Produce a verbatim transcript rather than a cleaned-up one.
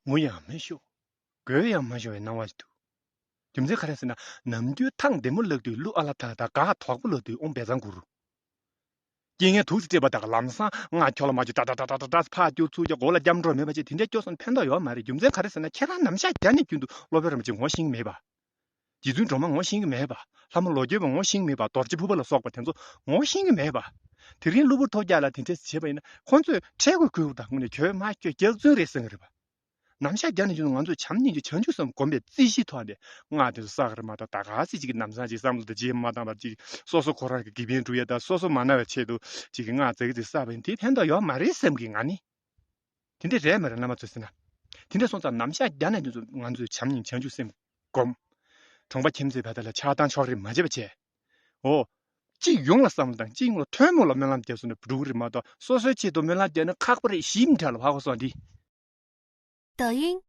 ངུ་ཡང་མི་ཤོར། དགོད་ཡང་མ་ཤོར་བའི་སྣང་བ་ཞིག་འདུག་རྒྱུ་མཚན་ག་རེ་ཟེར་ན། ནམ་རྒྱུན་ཐང་བདེ་མོ་བརླག་དུས་གླུ་ཨ་ལ་ཐ་དང་ག་དོག་པོ་བརླག་དུས་ཨོང་བས་ཙང་གུ་རུ། རྐྱེན་ངན་དུག་ཅིག་སྤྲད་པ་དག་ལམ་སང་ང་ཁྱོད་ལ་མ་བྱེད་ཏྲ་ཏྲ་ཏྲ་ཏྲ་ཏྲ་ཕར་རྒྱུག་ཚུར་རྒྱུག་མགོ་ལ་སྐྱབས་འགྲོ་མེད་པ་བྱེད་དེ་འདྲ་སྐྱོ་སོང་ཕན་ཐོགས་ཡོད་མ་རེད། རྒྱུ་མཚན་ག་རེ་ཟེར་ན་ཁྱེད་རང་ནམ་ཞག་རྒྱ་ནས་རྒྱུན་དུ་སློབ་དཔོན་རིན་པོ་ཆེ་ངོ་ཤེས་ཀྱི་མེད་པ། རྗེ་བཙུན་སྒྲོལ་མ་ངོ་ཤེས་ཀྱི་མེད་པ། ལྷ་མོ་ལོ་རྒྱུས་པ་ངོ་ཤེས་ཀྱི་མེད་པ། རྡོ་རྗེ་ཕུར་པ་ལ་སོགས་པ་དེ་ཚོ་ངོ་ཤེས་ཀྱི་མེད་པ། དེ་རིང་གློ་བུར་ཐོལ་རྒྱག་ལ་དེ་འདྲ་བྱས་པ་ཡིན་ན་ཁོང་ཚོས་ཁྲེལ་དགོས་ཁུལ་དང་དངོས་གནས་ཁྱོད་མ་ཁྱོད་སྐྱག་རྫུན་རེད་ཟེར་གི་རེད་པ། ནམ་ཞག་རྒྱ་ནས་བྱུང་ང་ཚོས་བྱམས་སྙིང་རྗེ་བྱང་ཆུབ་སེམས་སྒོམ་པའི་རྩིས་གཞིའི་ཐོག་ནས་སྔགས་དེ་ཚོ་བསགས་རེད་མ་གཏོགས་ད་ག་སྲིད་ཅིག་གི་ནམ་སང་ཅིག་བསམ་བློ་དང་རྗེས་མ་བཏང་བར་ཅིག་སོ་སོ་ཁོ་རང་གི་དགེ་ཕན་སྒྲུབ་ཡ་དང་སོ་སོ་མ་ན་བའི་ཆེད་དུ་ཅིག་གི་སྔགས་ཙག་གི་ཙིག་བསགས་པ་ཡིན་དེ་ཕན་ཐོགས་ཡོད་མ་རེད་བསམ་གི་ང་ནི། དེ་འདྲ་རེད་མ་རེད་བླ་མ་ཚོས་ཟེར་ན། དེ་འདྲ་སོང་ཙང་ནམ་ཞག་རྒྱ་ནས་དེ་ཚོ་ང་ཚོས་བྱམས་སྙིང་བྱང་ཆུབ་སེམས་སྒོམ། གྲོང་པ་ཁྱིམ་མཚེས་བར་དག་ལ་ཆགས་སྡང་ཕྱོགས་རིས་མ་བྱེད་པ་བྱས། འོ། སྤྱི་ཡོངས་ལ་བསམ་བློ་དང་སྤྱི་ཡོངས་ལ་ཐུན་མོང་ལ་སྨོན་ལམ་རྒྱག་སོང་ན་འགྲུབ་གི་རེད་མ་གཏོགས་སོ་སོའི་ཆེད་དུ་སྨོན་ལམ་རྒྱག་ན་ཁག་པོ་རེད་ཞིབ་འདྲ་ལ་བག་གོ་སོང་འདི། 抖音